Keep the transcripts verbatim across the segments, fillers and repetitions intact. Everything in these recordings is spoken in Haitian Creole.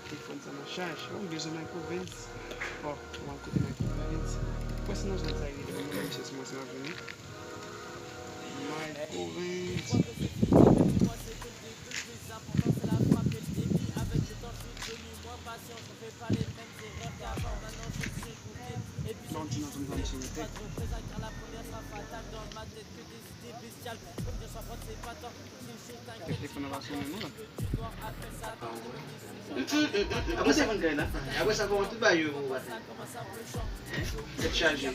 Telefòn sa nan chaj. Oh, m bezwen Michael Vance. Oh, m al kote Michael Vance. Mwen se nan zòn sa li ye, mwen mande misye si mwen se mwen vini. Michael Vance. Bon, ti nan zòn sa misye rete. Telefòn nan pa sonnen non la. Apre sa, konn kay la. Apre sa, kòman tout bagay yo pou w batal? Tèt chaje.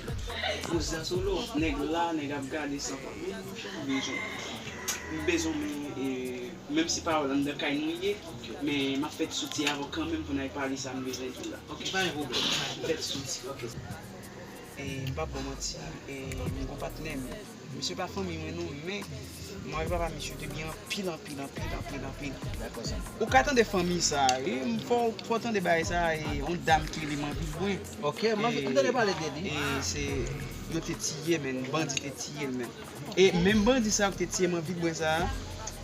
Kouzen Solo, nèg la, nèg ap gade san pa. Men monchè, m bezwen. M bezwen, men, e, menm si pa anndan kay nou ye, men m ap fè ti soti avè w kanmenm pou n al pale sa m bezwen di w la. Ok, pa gen pwoblèm. M fè ti soti. Ok. E, m p ap ba w manti, e, m gon patnè m. Misye pa fanmi mwen non, men manman epi papa misye te byen anpil, anpil, anpil, anpil, anpil. Dakò sa. Ou ka tande fanmi sa, e, m fò, fò tande bagay sa, e, yon dam ki rele Manvilbwen. Ok, Manvi-, e, m tande pale de li. E se, yo te tiye, men, bandi te tiye l, men. E menm bandi sa yo ki te tiye Manvilbwen sa,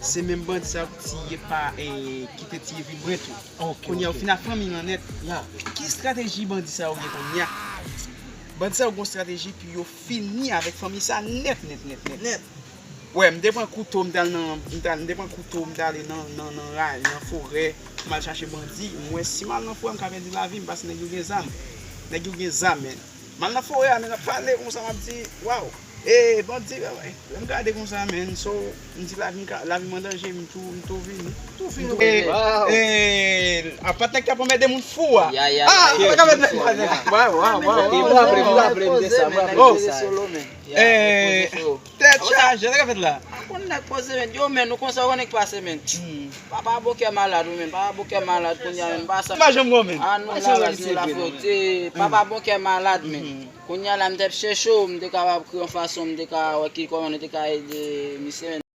se menm bandi sa yo ki tiye pa, e, ki te tiye Vilbren tou. Ok, kounye a, ok. Ou fin ak fanmi lan nèt. Ya. Ki estrateji bandi sa yo gen kounye a? Bandi sa yo gon estrateji pou yo fini avèk fanmi sa nèt, nèt, nèt, nèt. Nèt. Wè, m te pran kouto, m t al nan, m t al, m te pran kouto, m t ale nan, nan, nan ray, nan forè, m al chache bandi. M wè si m al nan forè, m ka pèdi lavi m, paske nèg yo gen zam. Nèg yo gen zam, men. M al nan forè a, men, n ap pale konsa, m ap di, waw, e, bandi, lè m gade konsa, men, so, m di lavi m ka, lavi m an danje, m tou, m tou vini. Tou vini. E, e, a pa t nèg k ap anmède moun fou a. Ya, ya, ah, ya, sa pa ka fèt nèg. Waw, waw, waw, waw. E m raple, m raple m de sa, m raple m de sa. E, tèt chaje, sa ka fèt la. A konn nèg poze, men. Yo, men, nou konsa, ou konnen k pase, men. Papa Bokè malad, wi, men. Papa Bokè malad, kounye a, men. Pa sa. M pa janm wè w, men. A, nou la, nou la, fwote. Papa Bokè malad, men. Kounye a la, m t ap chèche w, m te kapab kreye yon fason, m te ka wè ki, kòman nou te ka ede misye, men.